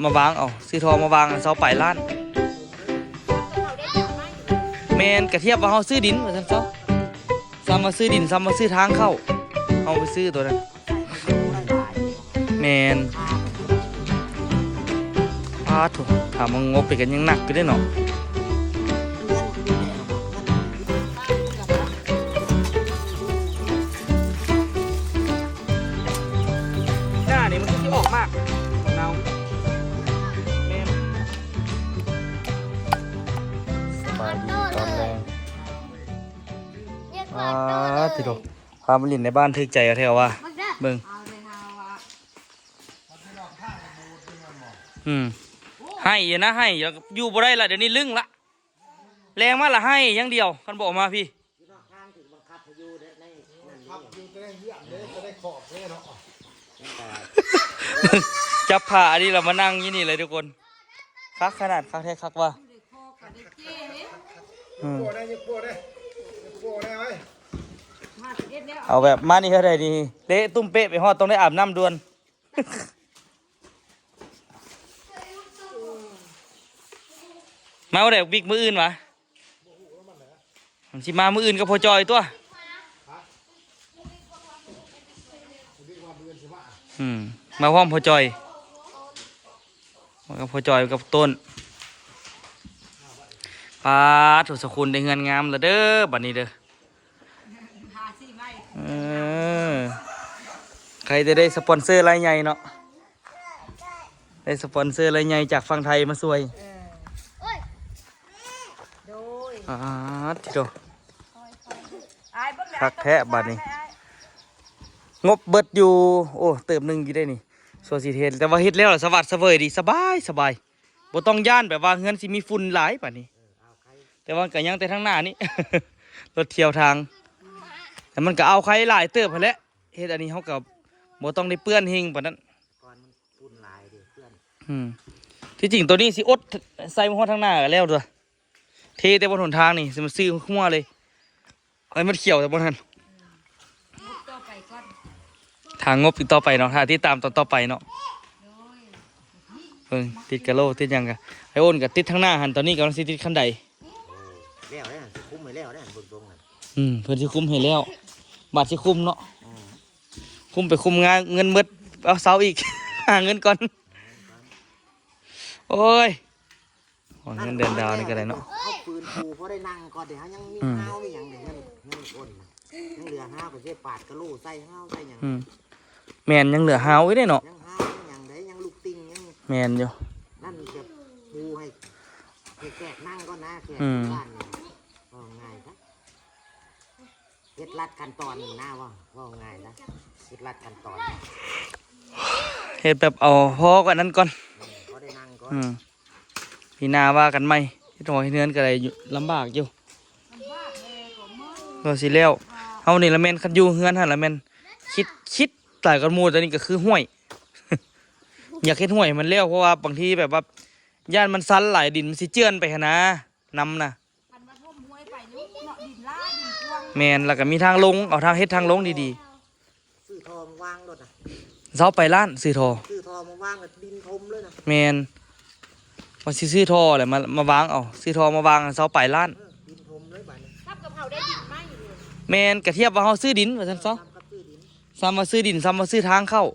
ມາວາງເອົາ ຊື້ທໍ່ມາວາງຊາວປາຍລ້ານ. ແມ່ນ ກະທຽບວ່າເຮົາຊື້ດິນວ່າຊັ້ນຊະ ຊ້ຳວ່າຊື້ດິນ ຊ້ຳວ່າຊື້ທາງເຂົ້າ ເຮົາໄປຊື້ໂຕນັ້ນ. ແມ່ນ ປາດໂທ້ ຖາມວ່າງົບໄປກັນຍັງໜັກຢູ່ເດ້ເນາະ. ໜ້ານີ້ມັນຄືຊິອອກໝາກເນົ່າ. ແມ່ນ ສະບາຍດີຕອນແລງ. ອາ ຕິໂດ ພາມາຫຼິ້ນໃນບ້ານຖືກໃຈເອົາແທ້ວ່າ ເບິ່ງ ອືມ ໄຫ້ຢູ່ນະ ໄຫ້ຢູ່ ຢູ່ບໍ່ໄດ້ລະ ດຽວນີ້ລຶ້ງລະ ແລງມາລະໄຫ້ຢ່າງດຽວ ຄັນບໍ່ອອກມາພີ້. ຢູ່ນອກທາງຖືກບັງຄັບໃຫ້ຢູ່ໃນ ໃນນັ້ນ ຄັບຢູ່ແຕ່ໃນເຮືອນເດ້ ແຕ່ໃນຄອກເດ້ເນາະ. ຈັບຜ້າອັນນີ້ລະມານັ່ງຢູ່ນີ້ເລີຍທຸກຄົນ. ຄັກຂະໜາດ ຄັກແທ້ຄັກວ່າ. ອືມ ໂປ້ແດ່ ໂປ້ແດ່ ໂປ້ແດ່ເວີຍ. ເອົາແບບມານີ້ເທົ່າໃດນີ້ ເລະຕຸ້ມເປະ ໄປຮອດຕ້ອງໄດ້ອາບນ້ຳດ່ວນ. ມາບໍ່ໄດ້ບິກມື້ອື່ນຫວາ? ມັນຊິມາມື້ອື່ນກັບພໍ່ຈ່ອຍຕົວະ. ອືມ ມາພ້ອມພໍ່ຈ່ອຍ ມາກັບພໍ່ຈ່ອຍກັບຕົ້ນ. ປາດໂທ້ ສະຄຸນໄດ້ເຮືອນງາມລະເດີ ບັດນີ້ເດີ. ເອີ ໃຄແຕ່ໄດ້ສະປອນເຊີລາຍໃຫຍ່ເນາະ ໄດ້ສະປອນເຊີລາຍໃຫຍ່ຈາກຝັ່ງໄທມາຊ່ວຍ. ເອີ ໂດຍ ອາ ຕິໂດ ອ້າຍເບິ່ງແລ້ວ ຄັກແທ້ບາດນີ້. ງົບເບິດຢູ່ ໂອ້ ເຕີບໜຶ່ງຢູ່ເດ້ນີ້ ສ່ວນຊິເຮັດ ແຕ່ວ່າເຮັດແລ້ວລະສະຫວັດສະເຫວີຍດີ ສະບາຍ ສະບາຍ ບໍ່ຕ້ອງຢ້ານແບບວ່າເຮືອນຊິມີຝຸ່ນຫຼາຍບາດນີ້. ແຕ່ວ່າກໍຍັງແຕ່ທາງໜ້ານີ້ ລົດທ່ຽວທາງ ແຕ່ມັນກໍເອົາໄຄຫຼາຍເຕີບຫັ້ນແຫຼະ ເຮັດອັນນີ້ເຮົາກໍບໍ່ຕ້ອງໄດ້ເປື້ອນເຮງປານນັ້ນ. ກ່ອນມັນຝຸ່ນຫຼາຍເດ້ເພື່ອນ. ອືມ ທີ່ຈິງໂຕນີ້ຊິອົດໃສ່ມາຮອດທາງໜ້າກໍແລ້ວຕົວະ ເທແຕ່ບົນຫົນທາງນີ້ ຊິມາຊື້ຫົວເລີຍ ໃຫ້ມັນຂຽວແຕ່ບ່ອນຫັ້ນ. ງົບຕໍ່ໄປກ່ອນ ຖ້າງົບອີກຕໍ່ໄປເນາະ ຖ້າຕິດຕາມຕອນຕໍ່ໄປເນາະ. ໂດຍ ເບິ່ງ ຕິດກະໂຫຼ ຕິດຫຍັງກະ ໄອ້ໂອນກະຕິດທາງໜ້າຫັ້ນ ຕອນນີ້ກຳລັງຊິຕິດຄັນໄດ. ໂອ້ ແລ້ວແລ້ວ ຊິຄຸມໃຫ້ແລ້ວແລ້ວ ເບິ່ງຊົງນັ້ນ. ອືມ ເພິ່ນຊິຄຸມໃຫ້ແລ້ວ ບາດຊິຄຸມເນາະ. ອືມ ຄຸມໄປຄຸມງານ ເງິນໝົດ ເອົາເຊົາອີກ ຫາເງິນກ່ອນ. ໂອ້ຍ ຫວັງເງິນເດືອນດາວນີ້ກໍໄດ້ເນາະ. ເຮົາຟື້ນຟູພໍໄດ້ນັ່ງກ່ອນເດ້ ເຮົາຍັງມີ ອືມ ຮາວມີຫຍັງເດ້ ເງິນ ເງິນໂອນນະ ຍັງເຫຼືອຮາວ ກໍຊິປາດກະໂຫຼໃສ່ຮາວໃສ່ຫຍັງ. ອືມ ແມ່ນ ຍັງເຫຼືອຮາວຢູ່ເດ້ເນາະ. ຍັງຮາວຍັງໄດ້ ຍັງລູກຕິ່ງ ຍັງ ແມ່ນຢູ່ ນັ້ນຈະປູໃຫ້ ໃຫ້ແຂກນັ່ງກ່ອນນະ ແຂກ ອືມ ບ້ານນີ້ ເວົ້າງ່າຍຊະ. ເຮັດລັດຂັ້ນຕອນນະ ເວົ້າ ເວົ້າງ່າຍຊະ ເຮັດລັດຂັ້ນຕອນ ເຮັດແບບເອົາພໍກວ່ານັ້ນກ່ອນ. ອືມ ພໍໄດ້ນັ່ງກ່ອນ. ອືມ ປີໜ້າວ່າກັນໃໝ່ ເຮັດຫໍເຮັດເຮືອນກໍໄດ້ຢູ່ ລຳບາກຢູ່ ລຳບາກແດ່ກໍເມື່ອຍ ກໍຊິແລ້ວ. ເຮົານີ້ລະແມ່ນ ຄັນຢູ່ເຮືອນຫັ້ນລະແມ່ນຄິດ ຄິດຫຼາຍກວ່າໝູ່ ຕອນນີ້ກໍຄືຫ້ວຍ ຢາກເຮັດຫ້ວຍໃຫ້ມັນແລ້ວ ເພາະວ່າບາງທີແບບວ່າຢ້ານມັນຊັນຫຼາຍ ດິນມັນຊິເຈື່ອນໄປຫັ້ນນະ ນຳນະ. ຄັນວ່າຖົມຫ້ວຍໄປນີ້ເນາະ ດິນຫຼາຍ ດິນກວ້າງ. ແມ່ນ ແລ້ວກໍມີທາງລົງ ເອົາທາງ ເຮັດທາງລົງດີໆ. ຊື້ທໍ່ມາວາງໂລດນະ ຊາວປາຍລ້ານ ຊື້ທໍ່ ຊື້ທໍ່ມາວາງແລ້ວດິນຖົມເລີຍນະ. ແມ່ນ ວ່າຊິຊື້ທໍ່ແຫຼະ ມາ ມາວາງເອົາ ຊື້ທໍ່ມາວາງ ຊາວປາຍລ້ານ. ເອີ ດິນຖົມເລີຍບາດນີ້ ກັບ ກັບເຮົາໄດ້ດິນໃໝ່ເລີຍ. ແມ່ນ ກະທຽບວ່າເຮົາຊື້ດິນວ່າຊັ້ນຊະ ຊ້ຳກັບຊື້ດິນ ຊ້ຳວ່າຊື້ດິນ ຊ້ຳວ່າຊື້ທາງເຂົ້າ.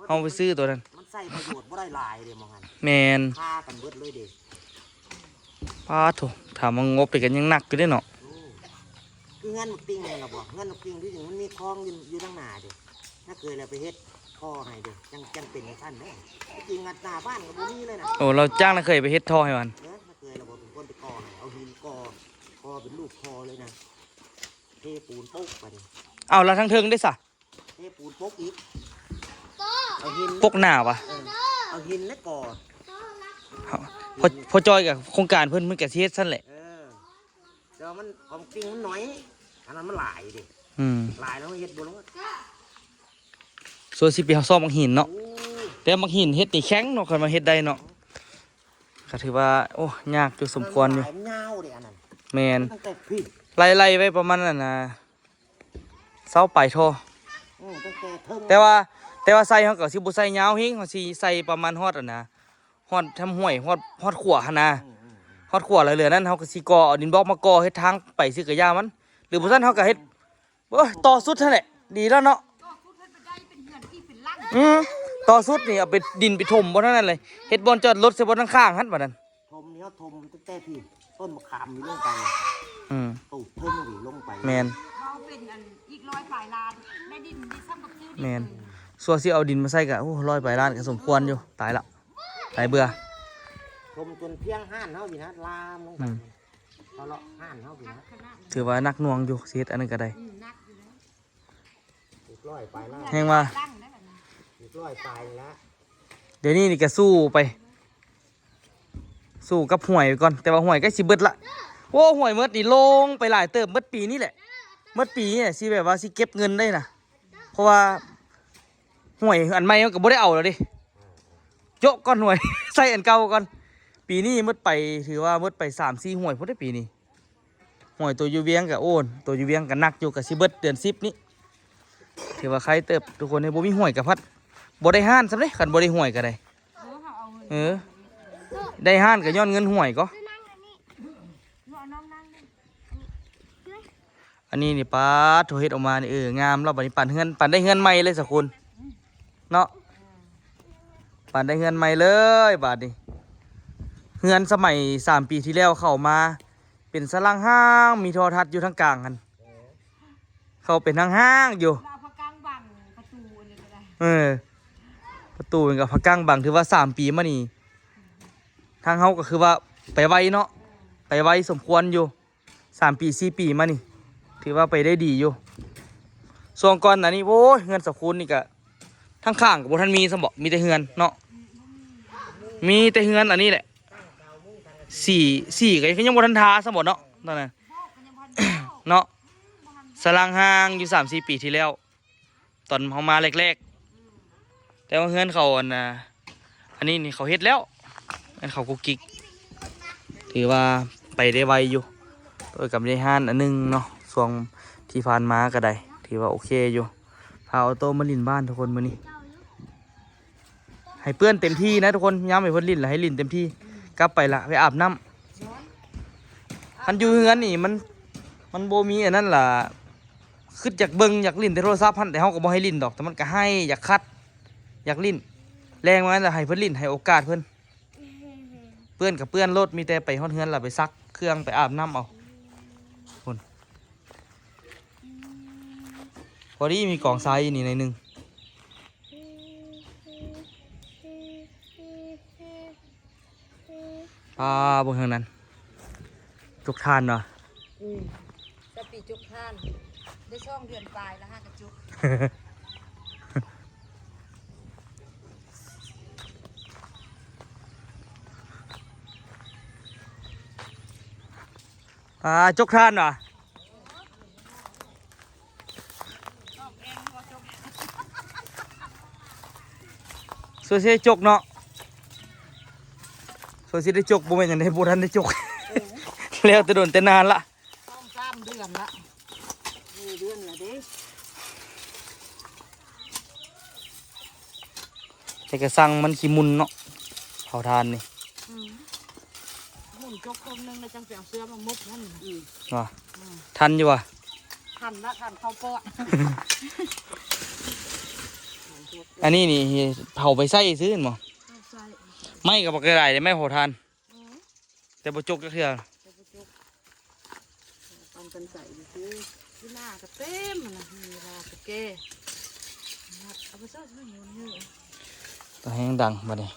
ເຮົາໄປຊື້ໂຕນັ້ນ ມັນໃຊ້ປະໂຫຍດບໍ່ໄດ້ຫຼາຍເດ້ ໝ່ອງຫັ້ນ. ແມ່ນ ຄາກັນເບິດເລີຍເດ້. ປາດໂທ້ ຖາມວ່າງົບໄປກັນຍັງໜັກຢູ່ເດ້ເນາະ. ໂອ້ ຄືເຮືອນບັກຕິ່ງຫັ້ນລະບໍ ເຮືອນບັກຕິ່ງທີ່ຈິງມັນມີຄອງຢູ່ ຢູ່ທາງໜ້າເດ້ ນ້າເຂີຍລະໄປເຮັດທໍ່ໃຫ້ເດ້ ຈັ່ງ ຈັ່ງເປັນຈັ່ງຊັ້ນເດ້. ທີ່ຈິງອັດໜ້າບ້ານກໍບໍ່ມີເລີຍນະ. ໂອ້ ລາວຈ້າງນ້າເຂີຍໄປເຮັດທໍ່ໃຫ້ມັນ. ເອີ ນ້າເຂີຍລະເປັນຄົນໄປກໍ່ໃຫ້ ເອົາຫີນກໍ່ ກໍ່ເປັນລູກທໍ່ເລີຍນະ ເທປູນໂປະໄປ. ເອົ້າ ລະທາງເທິງເດ້ສະ? ເທປູນປົກອີກ ເອົາຫີນ ປົກໜ້າຫວາ? ເອີ ເອົາຫີນແລ້ວກໍ ພໍ່ ພໍ່ຈ້ອຍກັບໂຄງການເພິ່ນ ເພິ່ນກໍຊິເຮັດຊັ້ນແຫຼະ. ເອີ ແຕ່ວ່າມັນ ຂອງຈິງມັນໜ້ອຍ ອັນນັ້ນມັນຫຼາຍເດ້. ອືມ ຫຼາຍແລ້ວເຮັດບໍ່ລົງ. ສ່ວນຊິໄປຊອກໝາກຫີນເນາະ. ໂອ້ ແຕ່ໝາກຫີນເຮັດນີ້ແຂງເນາະ ຄັນວ່າເຮັດໄດ້ເນາະ ກໍຖືວ່າ ໂອ້ ຍາກຢູ່ສົມຄວນຢູ່. ມັນຍາວເດ້ອັນນັ້ນ. ແມ່ນ ຕັ້ງແຕ່ພີ້ ໄລ່ໆໄວ້ປະມານນັ້ນນະ ຊາວປາຍທໍ່. ເອີ ຕັ້ງແຕ່ເທິງ ແຕ່ວ່າ ແຕ່ວ່າໃສ່ເຮົາກໍຊິບໍ່ໃສ່ຍາວເຮງ ເຮົາຊິໃສ່ປະມານຮອດອັນນະ ຮອດທຳຫ້ວຍ ຮອດ ຮອດຂົວຫັ້ນນະ. ອືມໆໆ ຮອດຂົວແລ້ວເຫຼືອນັ້ນ ເຮົາກໍຊິກໍ່ເອົາດິນບລັອກມາກໍ່ເຮັດທາງໄປຊື່ກະຢ່າມັນ ຫຼືບໍ່ຊັ້ນເຮົາກໍເຮັດ ໂອ້ຍ ຕໍ່ສຸດຫັ້ນແຫຼະ ດີແລ້ວເນາະ. ຕໍ່ສຸດເຮັດໄປໄດ້ເປັນເຮືອນອີກເປັນຫຼັງ. ອືມ ຕໍ່ສຸດນີ້ເອົາໄປ ດິນໄປຖົມບ່ອນນັ້ນເລີຍ ເຮັດບ່ອນຈອດລົດໃສ່ບ່ອນຂ້າງໆຫັ້ນ ບາດນັ້ນ. ຖົມນີ້ເຮົາຖົມຕັ້ງແຕ່ພີ້ ຕົ້ນມະຂາມນີ້ລົງໄປ. ອືມ ປູກເທິງນີ້ລົງໄປ. ແມ່ນ ເວົ້າເປັນອັນອີກຮ້ອຍປາຍລ້ານ ໄດ້ດິນໄດ້ສ່ຳກັບຊື້ດິນ. ແມ່ນ ເລີຍ ຊົ່ວຊິເອົາດິນມາໃສ່ກະ ໂອ້ ຮ້ອຍປາຍລ້ານກະສົມຄວນຢູ່. ຕາຍລະ ຕາຍເບື່ອ. ຖົມຈົນພຽງຮ້ານເຮົາພີ້ນະ ລາມລົງໄປ. ອືມ ເຮົາເລາະຮ້ານເຮົາພີ້ນະ. ຖືວ່າໜັກໜ່ວງຢູ່ ຊິເຮັດອັນນັ້ນກະໄດ້. ອືມ ໜັກຢູ່ເດ້. ອີກຮ້ອຍປາຍລ້ານ ແຮງວ່າ ອີກຮ້ອຍປາຍນີ້ລະ. ດຽວນີ້ນີ້ກະສູ້ໄປ ສູ້ກັບຫ້ວຍໄປກ່ອນ ແຕ່ວ່າຫ້ວຍໃກ້ຊິເບິດລະ. ໂອ້ ຫ້ວຍໝົດນີ້ລົງໄປຫຼາຍເຕີບ ໝົດປີນີ້ແຫຼະ ໝົດປີນີ້ແຫຼະ ຊິແບບວ່າຊິເກັບເງິນໄດ້ນະ ເພາະວ່າຫ້ວຍອັນໃໝ່ມັນກະບໍ່ໄດ້ເອົາແລ້ວເດ້. ໂຈະກ່ອນຫ້ວຍ ໃສ່ອັນເກົ່າກ່ອນ. ປີນີ້ໝົດໄປ ຖືວ່າໝົດໄປສາມສີ່ຫ້ວຍພຸ້ນເດ້ປີນີ້. ຫ້ວຍໂຕຢູ່ວຽງກະ ໂອ້ ໂຕຢູ່ວຽງກະໜັກຢູ່ ກະຊິເບິດເດືອນສິບນີ້. ຖືວ່າໄຄເຕີບທຸກຄົນເອີຍ ບໍ່ມີຫ້ວຍກະພັດ ບໍ່ໄດ້ຮ້ານຊ້ຳເດ້ ຄັນບໍ່ໄດ້ຫ້ວຍກະໄດ້. ເອີ ເຮົາເອົາເງິນ ເອີ ໄດ້ຮ້ານກະຍ້ອນເງິນຫ້ວຍກໍ. ອັນນີ້ນີ້ ປາດໂທ ເຮັດອອກມານີ້ ເອີ ງາມແລ້ວ. ບາດນີ້ປັ່ນເຮືອນ ປັ່ນໄດ້ເຮືອນໃໝ່ເລີຍສາວຄູນເນາະ ເອີ ປັ່ນໄດ້ເຮືອນໃໝ່ເລີຍບາດນີ້. ເຮືອນສະໄໝສາມປີທີ່ແລ້ວເຂົ້າມາ ເປັນສະຫຼັງຫ້າງ ມີໂທລະທັດຢູ່ທາງກາງຫັ້ນ ເອີ ເຂົ້າເປັນຫ້າງໆຢູ່. ລາວພາກາງບັງປະຕູອັນນີ້ກະໄດ້. ເອີ ປະຕູມັນກະພາກາງບັງ. ຖືວ່າສາມປີມານີ້ ທາງເຮົາກະຄືວ່າໄປໄວເນາະ ໄປໄວສົມຄວນຢູ່. ສາມປີສີ່ປີມານີ້ ຖືວ່າໄປໄດ້ດີຢູ່. ຊ່ວງກ່ອນໜ້ານີ້ ໂອ້ຍ ເຮືອນສາວຄູນນີ້ກະ ທາງຂ້າງກະບໍ່ທັນມີຊ້ຳເບາະ ມີແຕ່ເຮືອນເນາະ ມີແຕ່ເຮືອນອັນນີ້ແຫຼະ. ສີ ສີກະຍັງບໍ່ທັນທາຊ້ຳເບາະເນາະ ຕອນນັ້ນເນາະ. ສະຫຼັງຫ້າງຢູ່ສາມສີ່ປີທີ່ແລ້ວ ຕອນເຮົາມາແລກໆ ແຕ່ວ່າເຮືອນເຂົາອັນນ່າ ອັນນີ້ນີ້ເຂົາເຮັດແລ້ວ ເຮືອນເຂົາກຸກກິກ ຖືວ່າໄປໄດ້ໄວຢູ່. ໂດຍກະມີຮ້ານອັນໜຶ່ງເນາະ ຊ່ວງທີ່ຜ່ານມາກະໄດ້ ຖືວ່າໂອເຄຢູ່. ພາອອໂຕ້ມາຫຼິ້ນບ້ານທຸກຄົນມື້ນີ້ ໃຫ້ເປື້ອນເຕັມທີ່ນະທຸກຄົນ ຍາມໃຫ້ເພິ່ນຫຼິ້ນລະໃຫ້ຫຼິ້ນເຕັມທີ່. ກັບໄປລະໄປອາບນ້ຳ. ຄັນຢູ່ເຮືອນນີ້ມັນ ມັນບໍ່ມີອັນນັ້ນລະ ຄຶດຢາກເບິ່ງຢາກຫຼິ້ນແຕ່ໂທລະສັບຫັ້ນ ແຕ່ເຮົາກະບໍ່ໃຫ້ຫຼິ້ນດອກ ແຕ່ມັນກະໄຫ້ຢາກຂັດ ຢາກຫຼິ້ນ. ແລງມາລະໃຫ້ເພິ່ນຫຼິ້ນ ໃຫ້ໂອກາດເພິ່ນ. ເປື້ອນກະເປື້ອນໂລດ ມີແຕ່ໄປຮອດເຮືອນລະໄປຊັກເຄື່ອງ ໄປອາບນ້ຳເອົາ. ພຸ້ນ ພໍດີມີກອງຊາຍຢູ່ນີ້ໜ້ອຍໜຶ່ງ. ອ່າ ເບິ່ງທາງນັ້ນ ຈົກຖ່ານເນາະ. ອືມ ສາມປີຈົກຖ່ານ ໄດ້ສອງເດືອນປາຍລະຫາກະຈົກ. ອ່າ ຈົກຖ່ານຫວາ? ຊ່ວຍຊິໄດ້ຈົກເນາະ ຊ່ວຍຊິໄດ້ຈົກ ບໍ່ແມ່ນຫຍັງໃດ ບໍ່ທັນໄດ້ຈົກ ເອີ ແລ້ວແຕ່ດົນແຕ່ນານລະ ສອງສາມເດືອນລະ ເອີ ເດືອນລະເດ້. ແຕ່ກະຊ່າງມັນຂີ້ໝຸ່ນເນາະ ເຜົາຖ່ານນີ້. ອືມ ໝຸ່ນຈົກເຄິ່ງໜຶ່ງແລ້ວຈັ່ງໄປເອົາເຊື້ອມາໝົກນັ້ນ. ອືມ ວ່າ ອືມ ທັນຢູ່ຫວາ? ທັນລະ ທັນເຂົ້າປອດ. ອັນນີ້ນີ້ເຜົາໄປໃຊ້ຊື່ແມ່ນບໍ່? ເອົາໃສ່ ໄມ້ກະບັກຫຼາຍເດ້ ໄມ້ເຜົາຖ່ານ. ອືມ ແຕ່ບໍ່ຈົກຈັກເທື່ອ ແຕ່ບໍ່ຈົກ ເອົາກັນໃສ່ຊື່. ຢູ່ໜ້າກະເຕັມຫັ້ນນະ ມີເວລາກະແກ່ ເອົາໄປໃສ່. ຕົວແຮງດັງບາດນີ້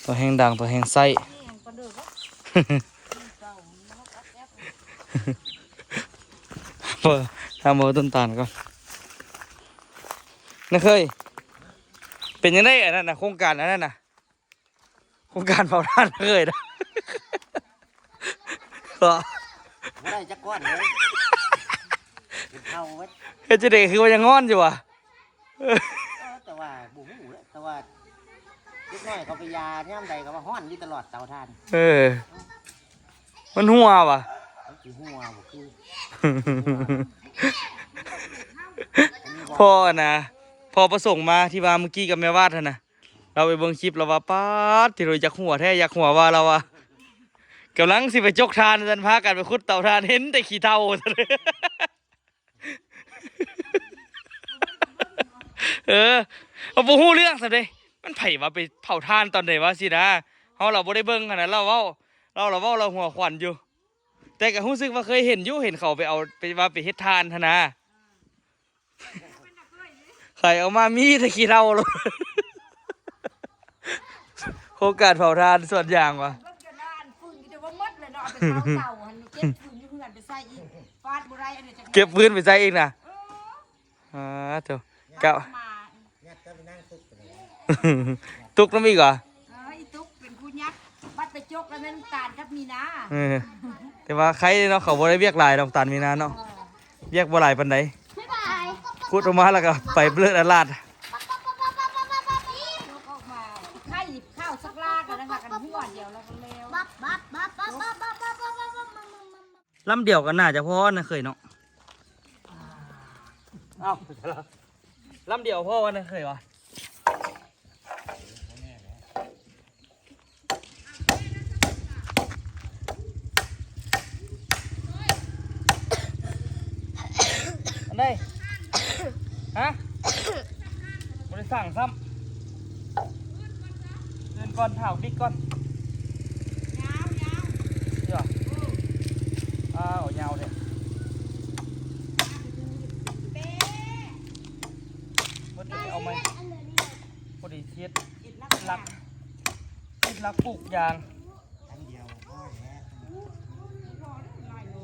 ຕົວແຮງດັງ ຕົວແຮງໃຊ້. ບໍ່ ຖາມບໍ່ຕົ້ນຕານກ່ອນ ນາເຄີຍ ເປັນຈັ່ງໃດອັນນັ້ນນະ ໂຄງການອັນນັ້ນນະ? ໂຄງການເຜົາຖ່ານເຄີຍນະ ກໍບໍ່ໄດ້ຈັກກ້ອນເລີຍ ເປັນເຜົາເບິດ. ເຮັດຈັ່ງໃດ ຄືວ່າຍັງຮ້ອນຢູ່ຫວາ? ເອີ ແຕ່ວ່າບໍ່ຮູ້ແຫຼະ ແຕ່ວ່າເດັກນ້ອຍເຂົາໄປຢາຍາມໃດກະວ່າຮ້ອນຢູ່ຕະຫຼອດເຕົາຖ່ານ. ເອີ ມັນຮົ່ວຫວາ? ມັນຊິຮົ່ວບໍ່ຄື ພໍ່ນະ ພໍ່ປະສົງມາທີ່ວ່າມື້ກີ້ກັບແມ່ວາດຫັ້ນນະ. ລາວໄປເບິ່ງຄລິບ ລາວວ່າ ປາດ ທີ່ໂດຍຢາກຫົວແທ້ ຢາກຫົວວ່າ ລາວວ່າ ກຳລັງຊິໄປຈົກຖ່ານ ວ່າຊັ້ນ ພາກັນໄປຂຸດເຕົາຖ່ານ ເຫັນແຕ່ຂີ້ເຖົ້າ. ເອີ ເຮົາບໍ່ຮູ້ເລື່ອງຊ້ຳເດ້ ມັນໃຜວ່າໄປເຜົາຖ່ານຕອນໃດວະຊີ້ນະ ເຮົາລະບໍ່ໄດ້ເບິ່ງຫັ້ນນະ ລາວເວົ້າ ລາວລະເວົ້າ ລາວຫົວຂວັນຢູ່ ແຕ່ກະຮູ້ສຶກວ່າເຄີຍເຫັນຢູ່ ເຫັນເຂົາໄປເອົາ ໄປວ່າໄປເຮັດຖ່ານຫັ້ນນະ ໃຜເອົາມາມີແຕ່ຂີ້ເຖົ້າໂລດ ໂຄງການເຜົາຖ່ານສວນຢາງຫວາ ເບິ່ງຢູ່ນານ ຟືນກໍຈະບໍ່ໝົດແລ້ວເນາະ ເອົາໄປເຜົາເຕົາຫັ້ນ ເກັບຟືນຢູ່ເຮືອນໄປໃສ່ອີກ ຟາດບໍ່ໄດ້ ອັນນີ້ຈະ ເກັບຟືນໄປໃສ່ອີກນະ ເອີ ອາ ໂທ້ ກະ ຍັດກັບນາງຕຸກ ຕຸກນຳອີກຫວາ ເອີ ອີຕຸກເປັນຜູ້ຍັດ ບັດໄປຈົກແລ້ວແມ່ນຕານກັບມີນາ ເອີ ແຕ່ວ່າໄຄເນາະ ເຂົາບໍ່ໄດ້ວຽກຫຼາຍດອກ ຕານມີນາເນາະ ເອີ ວຽກບໍ່ຫຼາຍປານໃດ ບາຍບາຍ ຂຸດອອກມາແລ້ວກໍໄປເລີດອາລາດ ອອກມາໄຂ່ຂ້າວສັກລາກ ແລ້ວພາກັນຫົວດຽວ ແລ້ວກໍແລ້ວ ບັບ ບັບ ບັບ ບັບ ບັບ ບັບ ບັບ ລຳດຽວກໍໜ້າຈະພໍນະເຂີຍເນາະ ເອົ້າ ລຳດຽວພໍນະເຂີຍຫວາ ອັນໃດ ຮະ ບໍ່ໄດ້ສັ່ງຊ້ຳ ເດີນກ່ອນ ຖາມບິກກ່ອນ ຍາວໆ ເອີ ອ້າວ ຍາວແທ້ ເບິດ ເອົາໃໝ່ ພໍດີເຮັດຫຼັກ ເຮັດຫຼັກປູກຢາງ ອັນດຽວພໍແລ້ວ ມາເດີ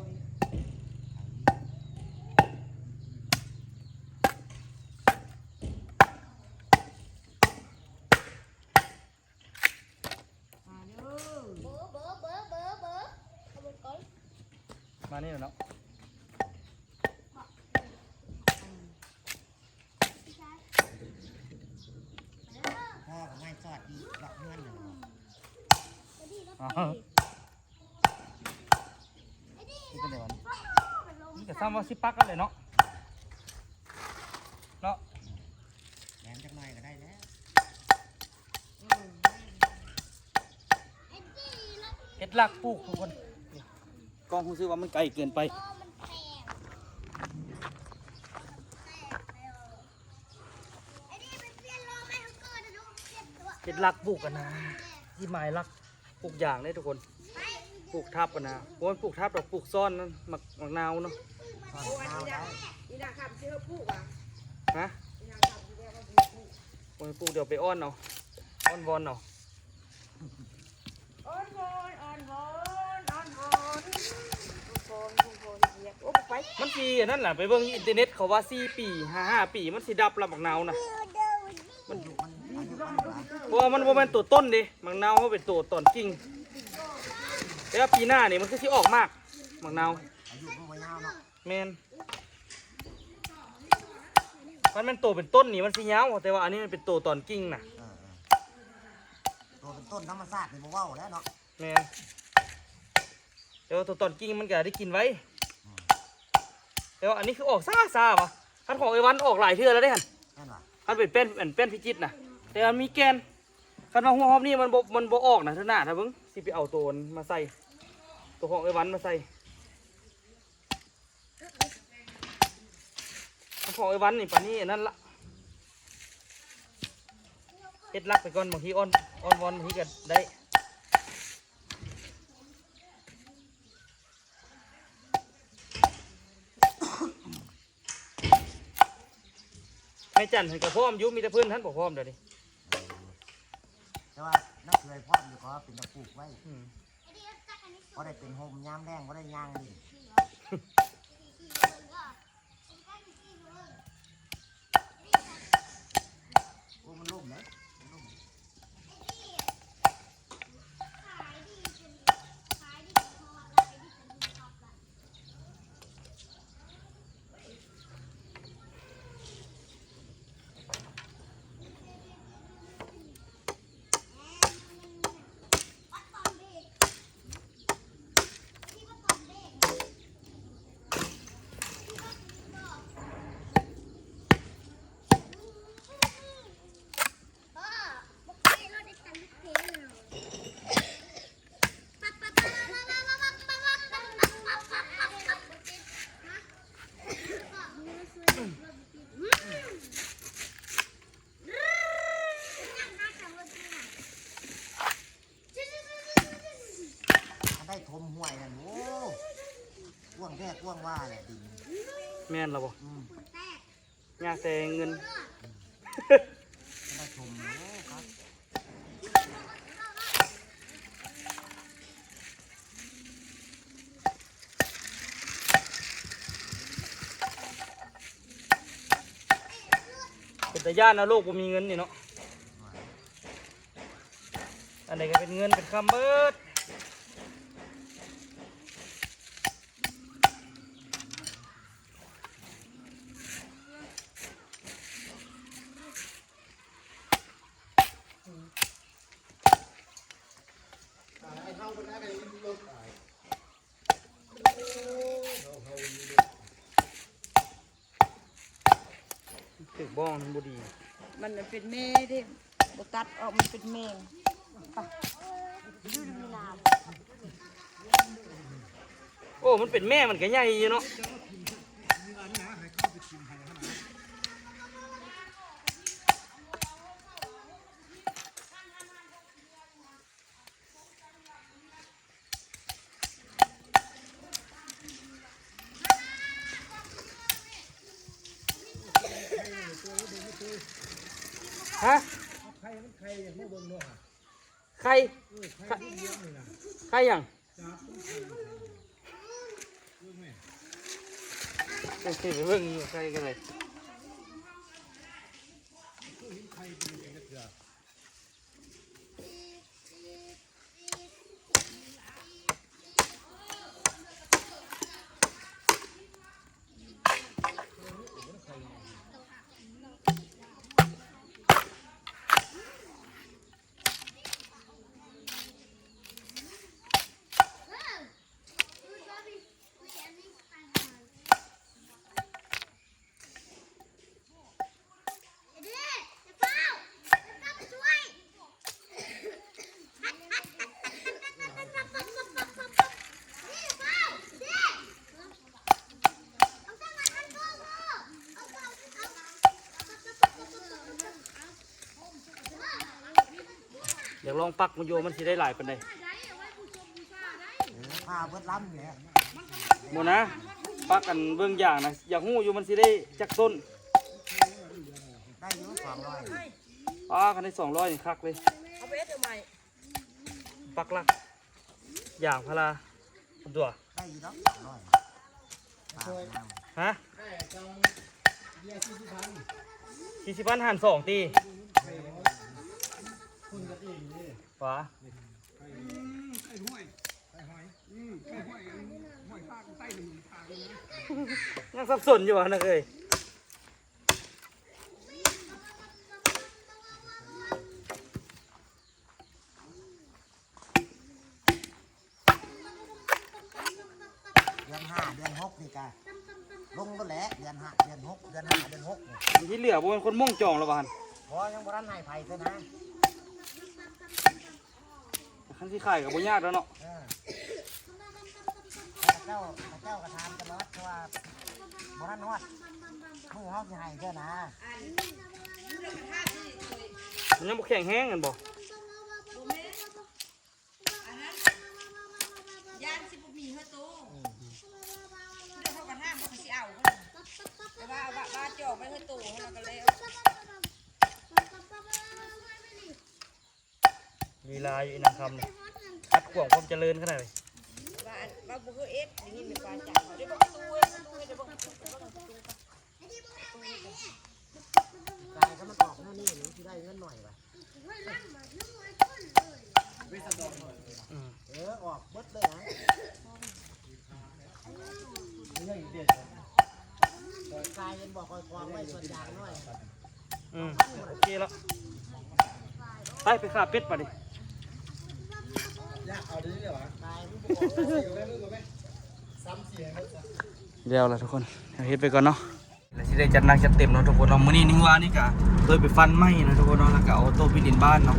ເບີ ເບີ ເບີ ເບີ ເບີ ເອົາເບິດກ່ອນ ມານີ້ແຫຼະເນາະ ພໍ່ກໍໄມ້ສອດອີກ ລັກເຮືອນ ອໍ ນີ້ກໍແລ້ວ ນີ້ກໍຊ້ຳວ່າຊິປັກກັນແຫຼະເນາະ ເນາະ ແຫຼມຈັກໜ້ອຍກໍໄດ້ແລ້ວ ເຮັດຫຼັກປູກທຸກຄົນ ກ້ອງຮູ້ສຶກວ່າມັນໄກເກີນໄປ ເຮັດຫຼັກປູກກັນນະ ທີ່ໝາຍຫຼັກ ປູກຢາງເດ້ທຸກຄົນ ປູກທັບຫັ້ນນະ ບໍ່ແມ່ນປູກທັບດອກ ປູກຊ້ອນນັ້ນ ໝາກ ໝາກນາວເນາະ ໂອ້ ອັນນີ້ນະ ນີ້ນະ ຄັນຊິເຮົາປູກຫວາ ຮະ ນີ້ນະ ຄັນຊິເຮົາປູກ ໂອ້ຍ ປູກ ດຽວໄປອ້ອນເອົາ ອ້ອນວອນເອົາ ອ້ອນວອນ ອ້ອນວອນ ອ້ອນວອນ ອ້ອນວອນ ອ້ອນວອນ ເຮັດວຽກ ໂອ້ ໄປ ມັນຊິອັນນັ້ນລະ ໄປເບິ່ງຢູ່ອິນເຕີເນັດ ເຂົາວ່າສີ່ປີ ຫ້າ ຫ້າປີ ມັນຊິດັບລະ ໝາກນາວນະ ມັນ ເພາະວ່າມັນບໍ່ແມ່ນໂຕຕົ້ນເດ້ ໝາກນາວເຮົາເປັນໂຕຕອນກິ່ງ ແຕ່ວ່າປີໜ້ານີ້ມັນຄືຊິອອກໝາກ ໝາກນາວ ອາຍຸມັນບໍ່ຍາວເນາະ ແມ່ນ ຄັນແມ່ນໂຕເປັນຕົ້ນນີ້ມັນຊິຍາວ ແຕ່ວ່າອັນນີ້ມັນເປັນໂຕຕອນກິ່ງນະ ເອີໆ ໂຕເປັນຕົ້ນທຳມະຊາດນີ້ບໍ່ເວົ້າແລ້ວເນາະ ແມ່ນ ແຕ່ວ່າໂຕຕອນກິ່ງມັນກໍໄດ້ກິນໄວ ອືມ ແຕ່ວ່າອັນນີ້ຄືອອກຊ້າຊ້າຫວາ ຄັນຂອງເອື້ອຍວັນອອກຫຼາຍເທື່ອແລ້ວເດ້ຫັ້ນ ແມ່ນຫວາ ຄັນເປັນແປ້ນ ອັນແປ້ນພິຈິດນະ ແຕ່ວ່າມີແກ່ນ ຄັນວ່າຫົວຮອບນີ້ມັນບໍ່ ມັນບໍ່ອອກນະ ເທື່ອໜ້າຖ້າເບິ່ງ ຊິໄປເອົາໂຕມາໃສ່ ໂຕຂອງເອື້ອຍວັນມາໃສ່ ຂອງເອື້ອຍວັນນີ້ປານນີ້ອັນນັ້ນລະ ເຮັດຫຼັກໄປກ່ອນ ບາງທີອ້ອນ ອ້ອນວອນບາງທີກໍໄດ້ ແມ່ຈັນຫັ້ນກໍພ້ອມຢູ່ ມີແຕ່ເພິ່ນຫັ້ນບໍ່ພ້ອມດຽວນີ້ ແຕ່ວ່ານ້າເອື້ອຍພ້ອມຢູ່ ກໍເປັນຕາປູກໄວ້ ອືມ ພໍໄດ້ເປັນຮົ່ມຍາມແລ້ງ ບໍ່ໄດ້ຍ່າງຫຼິ້ນ ໂອ້ ມັນລົ້ມເດ້ ມັນລົ້ມ. ເ ถมห้วยนั่น โอ้ กว้างแท้กว้างว่าแหละดิน แม่นแล้วบ่ อืม ยากแต่เงิน ได้ถม โอ้ ครับ เป็นตาย้านเนาะ โลกบ่มีเงินนี่เนาะ อันใด๋ก็เป็นเงินเป็นคำเบิด ถืกบ้องมันบ่ดี มันเป็นแม่เด้ บ่ตัดออก มันเป็นแม่ ไป โอ้ มันเป็นแม่มันก็ใหญ่อยู่เนาะ ฮะ ไข่มันไข่ อยากมาเบิ่งเนาะ ไข่ เออ ไข่ ไข่ มันเลี้ยงนี่นะ ไข่หยัง จับมันไข่ เบิ่งแม่ ไป ไปเบิ่งไข่กันเลย เคยเห็นไข่เป็นจังได๋จักเทื่อ อยากลองปักมันอยู่ มันสิได้หลายปานใด๋ เออ พาเบิดลำแหละ บ่นะ ปักอันเบิ่งอย่างนะ อยากฮู้อยู่มันสิได้จักต้น ได้อยู่ สองร้อย อ้า คันได้สองร้อยนี่คักเลย เอาไปเฮ็ดทำไม ปักหลัก ยางพารา ตัว ได้อยู่ดอก สองร้อย ฮะ สี่สิบพัน หารสอง ติ ขวา ยังสับสนอยู่วะนักเอ้ย เดือนห้า เดือนหก นี่กะลงหมดแหละ เดือนห้า เดือนหก เดือนห้า เดือนหก นี่ ที่เหลือบ่แม่นคนม่วงจองแล้วบ่หั่น บ่ ยังบ่ทันให้ไผเทื่อนะ คันสิขายก็บ่ยากแล้วเนาะ เออ เจ้า เจ้าก็ถามตลอด เพราะว่าบ่ทันฮอดมื้อเฮาสิให้เทื่อนะ มันยังบ่แข็งแฮงหั่นบ่ อันนั้น ย่านสิบ่มีเฮือโต อืม เดี๋ยวเขาก็ถามว่าเขาสิเอา แต่ว่าเอาว่า ว่าจองไว้เฮือโต แล้วก็แล้ว ลีลาอยู่อีนางคำนี่ ขัดขวางความเจริญขนาดนี้ ว่าอัน ว่าบ่คือเอ็ด อย่างนี้มีความจำเขาได้บอกตู้เว้ย ตู้เว้ย ได้บอก กายถ้ามันออกแนวนี้นี่สิได้เงินหน่อยว่ะ อืม เออ ออกเบิดเลยนะ กายเห็นบอกคอยกองไว้ส่วนยางหน่อย อืม โอเคแล้ว ไป ไปฆ่าเป็ดป่ะนี่ แล้วล่ะทุกคน เดี๋ยวเฮ็ดไปก่อนเนาะ แล้วสิได้จัดหนักจัดเต็มเนาะทุกคนเนาะ มื้อนี้นิวานี่กะเลยไปฟันไม้เนาะทุกคนเนาะ แล้วกะเอาโตไปเล่นบ้านเนาะ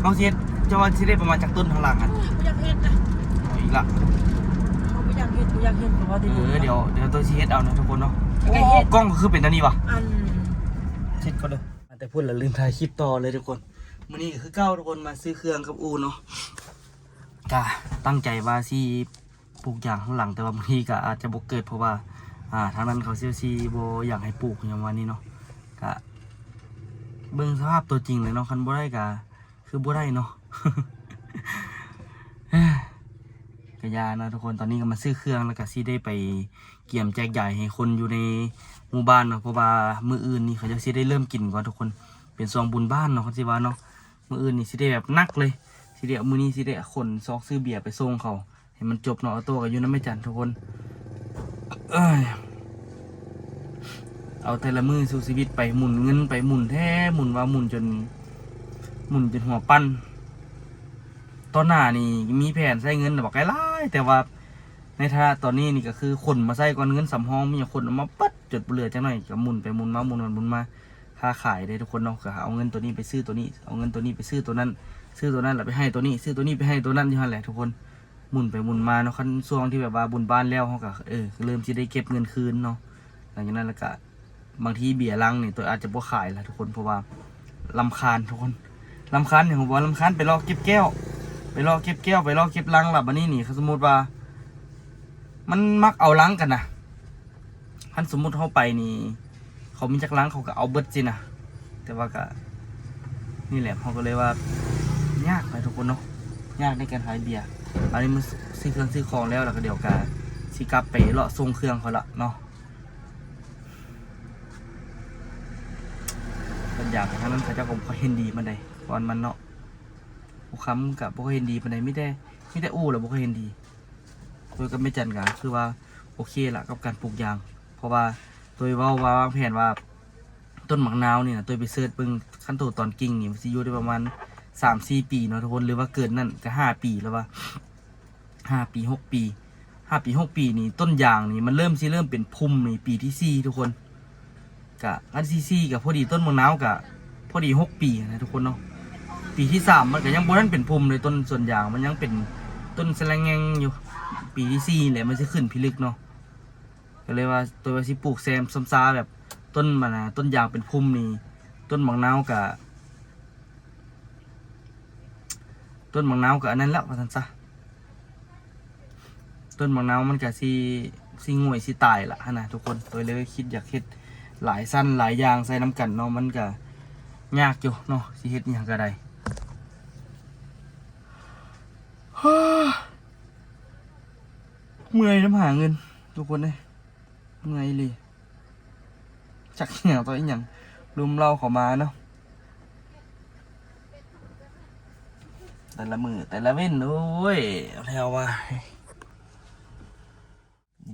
เฮาสิเฮ็ด เจ้าว่าสิได้ประมาณจักต้นข้างหลังหั่น โอ้ย บ่อยากเฮ็ดนะ เอาอีกละ เฮาบ่อยากเฮ็ด บ่อยากเฮ็ด เพราะว่า เออ เดี๋ยว เดี๋ยวโตสิเฮ็ดเอาเนาะทุกคนเนาะ แล้วก็เฮ็ด โอ้ กล้องก็คือเป็นอันนี้วะ อัน เช็ดก่อนเด้อ แต่พูดแล้วลืมถ่ายคลิปต่อเลยทุกคน มื้อนี้ก็คือเก่าทุกคน มาซื้อเครื่องกับอู่เนาะ ກະຕັ້ງໃຈວ່າຊິ ປູກຢາງຂ້າງຫຼັງ ແຕ່ວ່າບາງທີກໍອາດຈະບໍ່ເກີດ ເພາະວ່າ ອ່າ ທາງນັ້ນເຂົາເຈົ້າຊິບໍ່ຢາກໃຫ້ປູກຫຍັງປະມານນີ້ເນາະ. ກະເບິ່ງສະພາບຕົວຈິງແຫຼະເນາະ ຄັນບໍ່ໄດ້ກະຄືບໍ່ໄດ້ເນາະ. ກະຢ່າເນາະທຸກຄົນ. ຕອນນີ້ກໍມາຊື້ເຄື່ອງ ແລ້ວກໍຊິໄດ້ໄປກຽມແຈກຢາຍໃຫ້ຄົນຢູ່ໃນໝູ່ບ້ານເນາະ ເພາະວ່າມື້ອື່ນນີ້ເຂົາເຈົ້າຊິໄດ້ເລີ່ມກິນກ່ອນທຸກຄົນ. ເປັນຊ່ວງບຸນບ້ານເນາະ ຄັນຊິວ່າເນາະ. ມື້ອື່ນນີ້ຊິໄດ້ແບບໜັກເລີຍ ຊິໄດ້ ມື້ນີ້ຊິໄດ້ຂົນຊອກຊື້ເບຍໄປສົ່ງເຂົາໃຫ້ມັນຈົບເນາະ. ອາໂຕ້ກໍຢູ່ນຳແມ່ຈັນທຸກຄົນ. ເອີຍ ເອົາແຕ່ລະມື້ສູ້ຊີວິດໄປ ໝູນເງິນໄປ ໝູນແທ້ໝູນມາ ໝູນຈົນ ໝູນຈົນຫົວປັ່ນ. ຕອນໜ້ານີ້ມີແຜນໃຊ້ເງິນບັກຫຼາຍໆ ແຕ່ວ່າໃນຖານະຕອນນີ້ນີ້ກໍຄືຂົນມາໃຊ້ກ່ອນ ເງິນສຳຮອງມີຫຍັງຂົນອອກມາເບິດ ຈົນບໍ່ເຫຼືອຈັກໜ້ອຍ ກໍໝູນໄປໝູນມາ ໝູນໄປໝູນມາ. ຄ້າຂາຍເດ້ທຸກຄົນເນາະ ກໍເອົາເງິນໂຕນີ້ໄປຊື້ໂຕນີ້ ເອົາເງິນໂຕນີ້ໄປຊື້ໂຕນັ້ນ ຊື້ໂຕນັ້ນແລ້ວໄປໃຫ້ໂຕນີ້ ຊື້ໂຕນີ້ໄປໃຫ້ໂຕນັ້ນຢູ່ຫັ້ນແຫຼະທຸກຄົນ. ໝູນໄປໝູນມາເນາະ. ຄັນຊ່ວງທີ່ແບບວ່າບຸນບ້ານແລ້ວ ເຮົາກໍ ເອີ ເລີ່ມຊິໄດ້ເກັບເງິນຄືນເນາະ. ຫຼັງຈາກນັ້ນແລ້ວກໍ ບາງທີເບຍລັງນີ້ໂຕອາດຈະບໍ່ຂາຍລະທຸກຄົນ ເພາະວ່າລຳຄານທຸກຄົນ. ລຳຄານຫຍັງ ເພາະວ່າລຳຄານໄປເລາະເກັບແກ້ວ ໄປເລາະເກັບແກ້ວ ໄປເລາະເກັບລັງ. ລະບາດນີ້ນີ້ ຄັນສົມມຸດວ່າມັນມັກເອົາລັງກັນນະ ຄັນສົມມຸດເຮົາໄປນີ້ ເຂົາມີຈັກລັງເຂົາກໍເອົາເບິດຊີ້ນະ. ແຕ່ວ່າກໍ ນີ້ແຫຼະ ເຮົາກໍເລີຍວ່າຍາກນະທຸກຄົນເນາະ ຍາກໃນການຂາຍເບຍ. ອັນນີ້ມາຊື້ເຄື່ອງຊື້ຂອງແລ້ວ ແລ້ວກໍດຽວກໍຊິກັບໄປເລາະສົ່ງເຄື່ອງເຂົາລະເນາະ. ບັນຍາກາດທາງນັ້ນເຂົາເຈົ້າກໍບໍ່ຄ່ອຍເຫັນດີປານໃດ ກ່ອນມັນເນາະ. ຜູ້ຄ້ຳກໍບໍ່ຄ່ອຍເຫັນດີປານໃດ ມີແຕ່ ມີແຕ່ອູ້ແຫຼະບໍ່ຄ່ອຍເຫັນດີ. ໂດຍກັບແມ່ຈັນກໍຄືວ່າໂອເຄລະກັບການປູກຢາງ ເພາະວ່າໂດຍເວົ້າວ່າວາງແຜນວ່າ ຕົ້ນໝາກນາວນີ້ນະ ໂດຍໄປເສີດເບິ່ງ ຄັນໂຕຕອນກິ່ງນີ້ ມັນຊິຢູ່ໄດ້ປະມານສາມສີ່ປີເນາະທຸກຄົນ ຫຼືວ່າເກີນນັ້ນກໍຫ້າປີແລ້ວວ່າ ຫ້າປີຫົກປີ ຫ້າປີຫົກປີນີ້ ຕົ້ນຢາງນີ້ມັນເລີ່ມ ຊິເລີ່ມເປັນພຸ່ມນີ້ປີທີສີ່ທຸກຄົນ. ກະອັນທີສີ່ກະພໍດີ ຕົ້ນໝາກນາວກະພໍດີຫົກປີນະທຸກຄົນເນາະ. ປີທີສາມມັນກະຍັງບໍ່ທັນເປັນພຸ່ມເລີຍ ຕົ້ນສວນຢາງມັນຍັງເປັນຕົ້ນສະແລງແງ່ງຢູ່. ປີທີສີ່ແຫຼະມັນຊິຂຶ້ນພິລຶກເນາະ. ກໍເລີຍວ່າໂຕວ່າຊິປູກແຊມຊຳຊາແບບ ຕົ້ນມັນນະ ຕົ້ນຢາງເປັນພຸ່ມນີ້ ຕົ້ນໝາກນາວກະ ຕົ້ນໝາກນາວກໍອັນນັ້ນແລ້ວວ່າຊັ້ນຊະ. ຕົ້ນໝາກນາວມັນກໍຊິ ຊິງ່ວຍຊິຕາຍລະຫັ້ນນະທຸກຄົນ. ໂຕເລີຍຄິດຢາກເຮັດຫຼາຍຊັ້ນຫຼາຍຢ່າງໃສ່ນຳກັນເນາະ ມັນກໍຍາກຢູ່ເນາະ ຊິເຮັດອີ່ຫຍັງກໍໄດ້. ເມື່ອຍນຳຫາເງິນທຸກຄົນເອີຍ ເມື່ອຍອີ່ຫຼີ. ຈັກອີ່ຫຍັງຕໍ່ອີ່ຫຍັງ ລົມເລົ້າເຂົ້າມາເນາະ ແຕ່ລະມື້ແຕ່ລະເວັນ. ໂອ້ຍ ເອົາແລ້ວວ່າ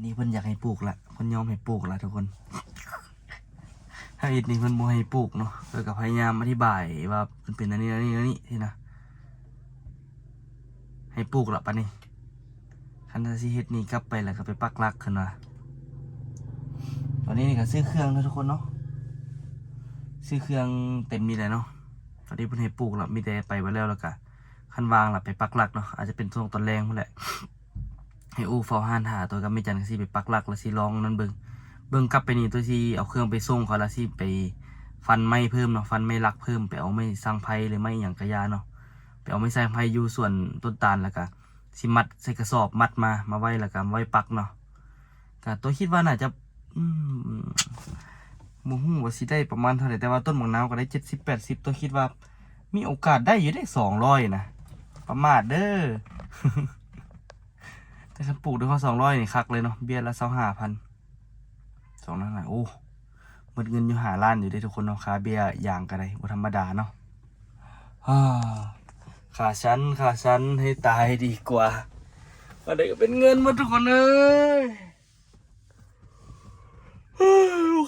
ນີ້ເພິ່ນຢາກໃຫ້ປູກລະ ເພິ່ນຍອມໃຫ້ປູກລະທຸກຄົນ. ທາງອິດນີ້ເພິ່ນບໍ່ໃຫ້ປູກເນາະ ເພິ່ນກໍພະຍາຍາມອະທິບາຍວ່າມັນເປັນອັນນີ້ ອັນນີ້ ອັນນີ້ຊີ້ນະ. ໃຫ້ປູກລະປານນີ້ ຄັນຖ້າຊິເຮັດນີ້ກັບໄປແລ້ວກໍໄປປັກຫຼັກເພິ່ນວ່າ. ຕອນນີ້ນີ້ກໍຊື້ເຄື່ອງເນາະທຸກຄົນເນາະ ຊື້ເຄື່ອງເຕັມນີ້ແຫຼະເນາະ. ຕອນນີ້ເພິ່ນໃຫ້ປູກລະ ມີແຕ່ໄປບໍ່ແລ້ວ ແລ້ວກໍຄັນວ່າງລະໄປປັກຫຼັກເນາະ. ອາດຈະເປັນຊ່ວງຕອນແລງພຸ້ນແຫຼະ ໃຫ້ອູ້ເຝົ້າຮ້ານຖ້າ ໂຕກັບແມ່ຈັນກໍຊິໄປປັກຫຼັກ ແລ້ວຊິລອງນັ້ນເບິ່ງ ເບິ່ງກັບໄປນີ້ ໂຕຊິເອົາເຄື່ອງໄປສົ່ງເຂົາ ແລ້ວຊິໄປຟັນໄມ້ເພີ່ມເນາະ ຟັນໄມ້ຫຼັກເພີ່ມ ໄປເອົາໄມ້ສັງໄພ ຫຼືໄມ້ຫຍັງກະຢ່າເນາະ ໄປເອົາໄມ້ສັງໄພຢູ່ສວນຕົ້ນຕານ ແລ້ວກະຊິມັດໃສ່ກະສອບ ມັດມາ ມາໄວ້ ແລ້ວກະໄວ້ປັກເນາະ. ກະໂຕຄິດວ່າໜ້າຈະ ອືມ ບໍ່ຮູ້ວ່າຊິໄດ້ປະມານເທົ່າໃດ ແຕ່ວ່າຕົ້ນໝາກນາວກໍໄດ້ເຈັດສິບແປດສິບ ໂຕຄິດວ່າມີໂອກາດໄດ້ຢູ່ເດ້ ສອງຮ້ອຍນະ ປະໝາດເດີ້. ແຕ່ຄັນປູກໄດ້ຮອດສອງຮ້ອຍນີ້ຄັກເລີຍເນາະ ເບ້ຍລະຊາວຫ້າພັນ ສອງລ້ານ ໂອ້ ໝົດເງິນຢູ່ຫ້າລ້ານຢູ່ເດ້ທຸກຄົນເນາະ. ຄ່າເບ້ຍຢາງກໍໄດ້ບໍ່ທຳມະດາເນາະ. ອາ ຂາຊັນ ຂາຊັນ ໃຫ້ຕາຍດີກວ່າ ອັນໃດກໍເປັນເງິນໝົດທຸກຄົນເອີຍ.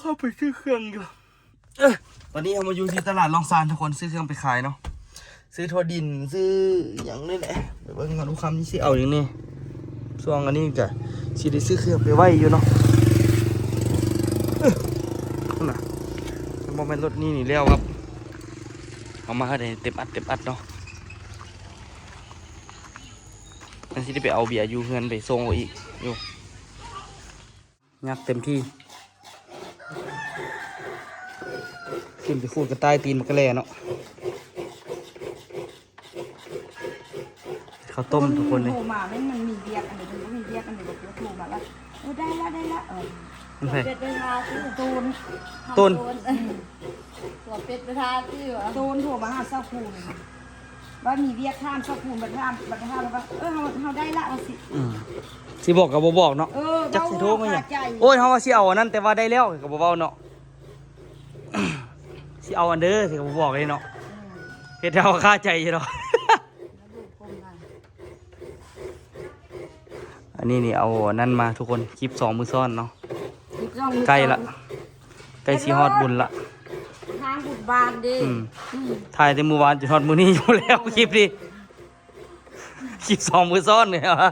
ເຮົາໄປຊື້ເຄື່ອງຢູ່ ເອີ ຕອນນີ້ເຮົາມາຢູ່ທີ່ຕະຫຼາດລ່ອງຊານທຸກຄົນ ຊື້ເຄື່ອງໄປຂາຍເນາະ ຊື້ຖົ່ວດິນ ຊື້ຫຍັງນີ້ແຫຼະ. ໄປເບິ່ງກ່ອນ ອຸຄຳຊິເອົາຫຍັງແດ່ ຊ່ວງອັນນີ້ກະຊິໄດ້ຊື້ເຄື່ອງໄປໄວ້ຢູ່ເນາະ. ເອີ ນັ້ນນະ ບໍ່ແມ່ນລົດນີ້ນີ້ແລ້ວຄັບ ເອົາມາໃຫ້ເຕັມອັດເຕັມອັດເນາະ. ມັນຊິໄດ້ໄປເອົາເບຍຢູ່ເຮືອນໄປສົ່ງເອົາອີກຢູ່. ຍັກເຕັມທີ່ ຂຶ້ນໄປຂູດກັນໃຕ້ຕີນໝາກກະແລເນາະ. ເຂ ເຂົ້າຕົ້ມທຸກຄົນເລີຍ. ໂທມາແມ່ນມັນມີວຽກອັນນີ້ ມັນບໍ່ມີວຽກອັນນີ້ ກໍໂທມາລະ ເອີ ໄດ້ລະ ໄດ້ລະ ເອີ ມັນໃຜ? ເປັດໄປທາຕິ ໂຕນ ໂຕນ ອືມ ຕົວເປັດໄປທາຕິ ໂຕນໂທມາຫາສາວຄູນ ວ່າມີວຽກຖາມສາວຄູນ ບັດຖາມ ບັດຖາມແລ້ວວ່າ ເອີ ເຮົາ ເຮົາໄດ້ລະ ວ່າຊິ ອືມ ຊິບອກກໍບໍ່ບອກເນາະ ເອີ ຈັກຊິໂທມາຫຍັງ. ໂອ້ຍ ເຮົາວ່າຊິເອົາອັນນັ້ນ ແຕ່ວ່າໄດ້ແລ້ວກໍບໍ່ເວົ້າເນາະ ຊິເອົາອັນເດີ ຊິກໍບໍ່ບອກເລີຍເນາະ ເຮັດໃຫ້ເຮົາຄາໃຈຢູ່ດອກ. ອັນນີ້ນີ້ເອົາອັນນັ້ນມາທຸກຄົນ ຄລິບສອງມື້ຊ້ອນເນາະ ຄລິບສອງມື້ຊ້ອນ ໃກ້ລະ ໃກ້ຊິຮອດບຸນລະ ທາງບຸນບ້ານເດ້ ອືມ ອືມ ຖ່າຍແຕ່ມື້ວານຈົນຮອດມື້ນີ້ຢູ່ແລ້ວ ຄລິບນີ້ ຄລິບສອງມື້ຊ້ອນນີ້ຫວາ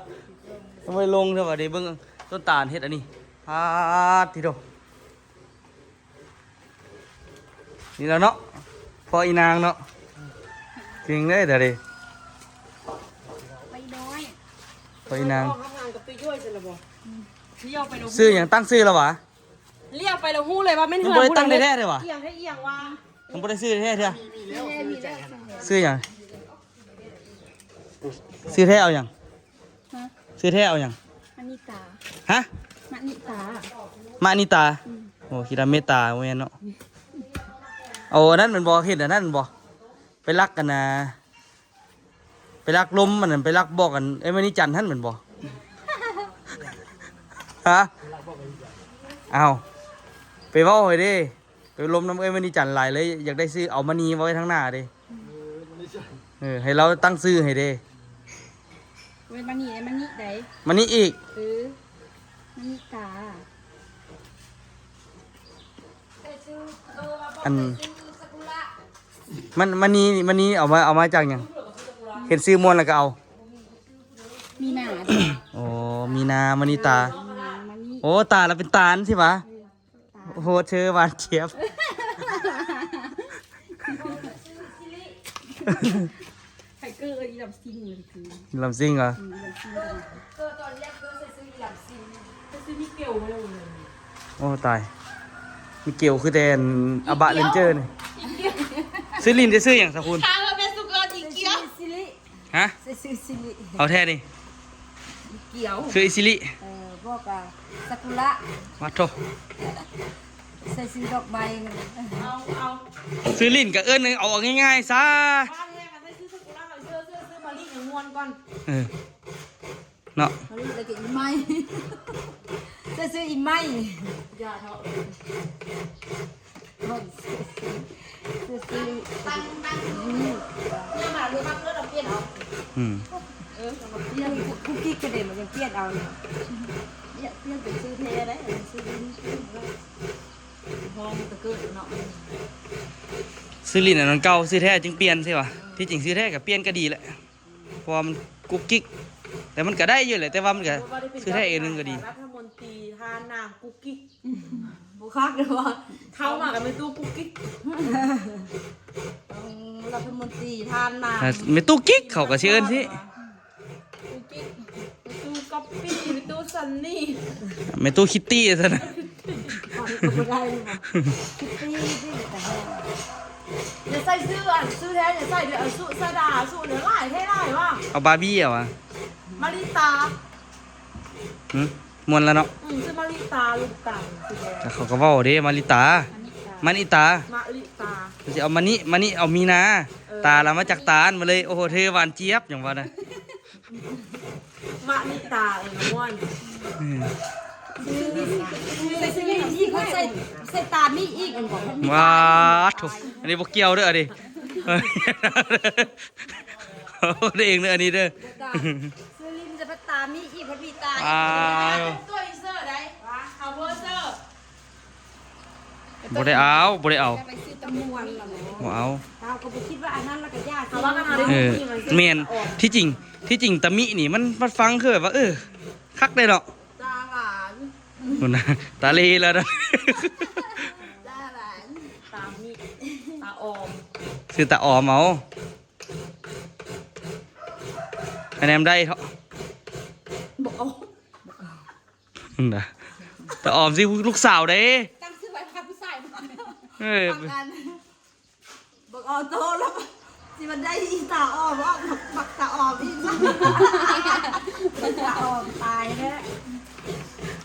ຍັງບໍ່ໄດ້ລົງເທື່ອຫວາ ເດ້ເບິ່ງຕົ້ນຕານເຮັດອັນນີ້ ປາດຕິໂທ. ນີ້ແຫຼະເນາະ ພໍ່ອີນາງເນາະ ເກັ່ງເດ້ດາເດ ໄປນ້ອຍ ພໍ່ອີນາງ ອອກທຳງານກັບຕຸ້ຍໂຍ້ຍຊັ້ນລະບໍ່? ອືມ ລ້ຽວໄປແລ້ວ ຊື່ຫຍັງ? ຕັ້ງຊື່ແລ້ວຫວາ? ລ້ຽວໄປແລ້ວຮູ້ເລີຍວ່າແມ່ນເຮືອນ ຍັງບໍ່ໄດ້ຕັ້ງແທ້ໆເດ້ຫວາ? ອຽງແທ້ອຽງວ່າ ຍັງບໍ່ໄດ້ຊື່ແທ້ເທື່ອ ມີແລ້ວ ຊື່ຫຍັງ? ຊື່ແທ້ເອົາຫຍັງ? ຮະ? ຊື່ແທ້ເອົາຫຍັງ? ມະນິຕາ ຮະ? ມະນິຕາ ມະນິຕາ ອືມ ໂອ້ ຄິດວ່າເມດຕາ ບໍ່ແມ່ນເນາະ ໂອ້ ອັນນັ້ນແມ່ນບໍ່? ເຮັດອັນນັ້ນແມ່ນບໍ່? ໄປລັກອັນນ່າ ໄປລັກລົມອັນນັ້ນ ໄປລັກບອກອັນເອື້ອຍມະນີຈັນຫັ້ນແມ່ນບໍ່? ຮະ? ອ້າວ ໄປເວົ້າໃຫ້ເດ້ ໄປລົມນຳເອື້ອຍມະນີຈັນຫຼາຍເລີຍ ຢາກໄດ້ຊື່ເອົາມະນີໄວ້ທາງໜ້າເດ້ ເອີ ໃຫ້ລາວຕັ້ງຊື່ໃຫ້ເດ້ ເວີຍ ມະນີ ມະນີໃດ ມະນີອີກ ເອີ ມະນີຕາ ອັນ ມັນ ມະນີ ມະນີເອົາມາ ເອົາມາຈາກຫຍັງ? ເຫັນຊື່ມ່ວນແລ້ວກໍເອົາ ມີນາ ໂອ້ ມີນາ ມະນີຕາ ເອີ ມີນາ ມະນີ ໂອ້ ຕາລະເປັນຕານຊິຫວາ? ເອີ ໂອ້ ເທີຫວານຈຽບ ໃຜເກີດອີລຳຊິງເລີຍຄື ລຳຊິງຫວາ? ອືມ ລຳຊິງ ເກີດຕອນແລກເກີດໃສ່ຊື່ອີລຳຊິງ ໃສ່ຊື່ມິເກວມາແລ້ວເລີຍ ໂອ້ ຕາຍ ມິເກວຄືແຕ່ອັນ ອາບະເຣນເຈີນີ້ ຊື່ຫຼິ້ນຈະຊື່ຫຍັງສາວຄູນ? ຖາມວ່າແມ່ນສຸກອອນອີກຽວ ຊື່ຊິລິ ຮະ? ຊື່ຊິລິ ເອົາແທ້ນີ້ ມີກຽວ ຊື່ອິຊິລິ ເອີ ບອກວ່າຊາກຸລະ ວາໂທ ໃສ່ຊື່ດອກໄມ້ ເອົາ ເອົາ ຊື່ຫຼິ້ນກໍເອີ້ນເອົາງ່າຍໆຊະ ວ່າແທ້ກໍໃສ່ຊື່ຊາກຸລະ ເອົາຊື່ ຊື່ ຊື່ມາລີຍັງມ່ວນກ່ອນ ເອີ ເນາະ ມາລີແລ້ວກໍອີໄມ້ ໃສ່ຊື່ອີໄມ້ ຢ່າເທາະ. ອືມ ເອີ ເຮົາມາປ່ຽນ ກຸກກິກກະເດັນ ມັນຍັງປ່ຽນເອົາ ປ່ຽນ ປ່ຽນເປັນຊື່ແທ້ໄດ້ ຊື່ນີ້ ຫ້ອງແຕ່ເກີດເນາະ ຊື່ຫຼິ້ນອັນນັ້ນເກົ່າ ຊື່ແທ້ຈຶ່ງປ່ຽນຊິຫວາ ທີ່ຈິງຊື່ແທ້ກະປ່ຽນກະດີແຫຼະ. ເພາະວ່າມັນກຸກກິກ ແຕ່ມັນກະໄດ້ຢູ່ແຫຼະ ແຕ່ວ່າມັນກະຊື່ແທ້ເອງໜຶ່ງກະດີ ລັດຖະມົນຕີທ່ານນາງກຸກກິກ ບໍ່ຄັກເດ້ວ່າ ເຂົ້າມາກັບແມ່ຕູ້ກຸກກິກ ລັດຖະມົນຕີທ່ານນາງ ແມ່ຕູ້ກິກ ເຂົາກະຊິເອີ້ນຊິ ກຸກກິກ ແມ່ຕູ້ກັອບປີ້ ແມ່ຕູ້ຊັນນີ້ ແມ່ຕູ້ຄິດຕີ້ຊັ້ນນະ ເຂົາກະບໍ່ໄດ້ ຄິດຕີ້ຕິ ແຕ່ ຢ່າໃສ່ຊື່ອັນຊື່ແທ້ ຢ່າໃສ່ເດີ ອະສຸສະດາ ອະສຸເດີ ຫຼາຍແທ້ຫຼາຍວ່າ ເອົາບາບີເອົາຫວາ ມາລິຕາ ຫື ມ່ວນລະເນາະ ອື ຊື່ມາລິຕາ ລູກຕາ ແລ້ວເຂົາກໍເວົ້າເດ້ ມາລິຕາ ມານິຕາ ມານິຕາ ມາລິຕາ ຊິເອົາມານິ ມານິ ເອົາມີນາ ເອີ ຕາລະມາຈາກຕານ ມາເລີຍ ໂອ້ໂຫ ເທີຫວານຈຽບ ຫຍັງວ່ານະ ມະນິຕາ ເອີ ມ່ວນ ອື ໃສ່ ໃສ່ຕາມີອີກ ອັນບໍ່ ວ້າໂທ້ ອັນນີ້ບໍ່ກ່ຽວເດີ ອັນນີ້ ເອົາເອງເດີ ອັນນີ້ເດີ ຊື່ລິນຈະພັດຕາມີອີກ ພັດມີຕາ ອ້າວ ຕົວອິນເສີດໄດ້ ເອົາເວີເຊີ ບໍ່ໄດ້ເອົາ ບໍ່ໄດ້ເອົາ ໄປຊື້ຕຳມວນລະ ບໍ່ເອົາ ເຮົາກໍບໍ່ຄິດວ່າອັນນັ້ນລະກະຢ່າ ເອີ ແມ່ນ ທີ່ຈິງ ທີ່ຈິງຕາມິນີ້ມັນ ມັນຟັງຄືແບບວ່າ ເອີ ຄັກໄດ໋ເນາະ ຕາຫວານ ພຸ້ນນະ ຕາເລແລ້ວນະ ຕາຫວານ ຕາມິ ຕາອອມ ຊື່ຕາອອມເອົາ ຄະແນນໄດ້ເທາະ ບໍ່ເອົາ ຫັ້ນນະ ຕາອອມຊິລູກສາວເດ້ ຕັ້ງຊື່ໄວ້ພາຜູ້ຊາຍມາ ເອີ ບັກອັນ ບັກອອໂຕ້ລະ ມັນໄດ້ອີຕາອ່ອນ ອອກບັກຕາອ່ອນອີກ ຕາອ່ອນຕາຍແທ້.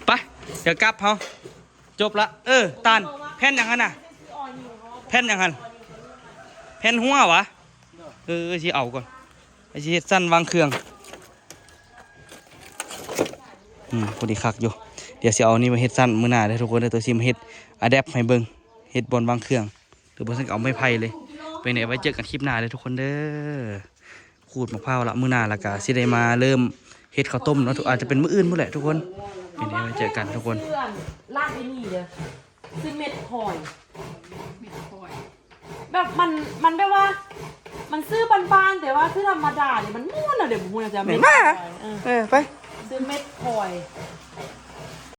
ໄປ ດຽວກັບເຮົາ ຈົບລະ. ເອີ ຕານ ແຜ່ນຫຍັງຫັ້ນນະ? ແຜ່ນຫຍັງຫັ້ນ? ແຜ່ນຫົວຫວາ? ເອີ ຊິເອົາກ່ອນ ຊິເຮັດຊັ້ນວາງເຄື່ອງ. ອືມ ພໍດີຄັກຢູ່. ດຽວຊິເອົານີ້ມາເຮັດຊັ້ນມື້ໜ້າເດີທຸກຄົນເດີ. ໂຕຊິມາເຮັດອາແດັບໃຫ້ເບິ່ງ ເຮັດບ່ອນວາງເຄື່ອງ ຫຼືບໍ່ຊັ້ນກໍເອົາໄມ້ໄຜ່ເລີຍ. ເປັນໃດ ໄວ້ເຈີກັນຄລິບໜ້າເດີທຸກຄົນເດີ. ຂູດໝາກພ້າວລະມື້ໜ້າ ແລ້ວກະຊິໄດ້ມາເລີ່ມເຮັດເຂົ້າຕົ້ມເນາະ ອາດຈະເປັນມື້ອື່ນພຸ້ນແຫຼະທຸກຄົນ. ເປັນໃດ ໄວ້ເຈີກັນທຸກຄົນ. ຮ້ານໄອ້ນີ້ເດີ ຊື່ເມັດພອຍ ແບບມັນ ມັນແບບວ່າ ມັນຊື່ບ້ານໆ ແຕ່ວ່າຊື່ທຳມະດານີ້ມັນມ່ວນເນາະ. ດຽວບໍ່ຮູ້ນະຈະເມັດພອຍ ເອີ ເອີ ໄປ ຊື່ເມັດພອຍ.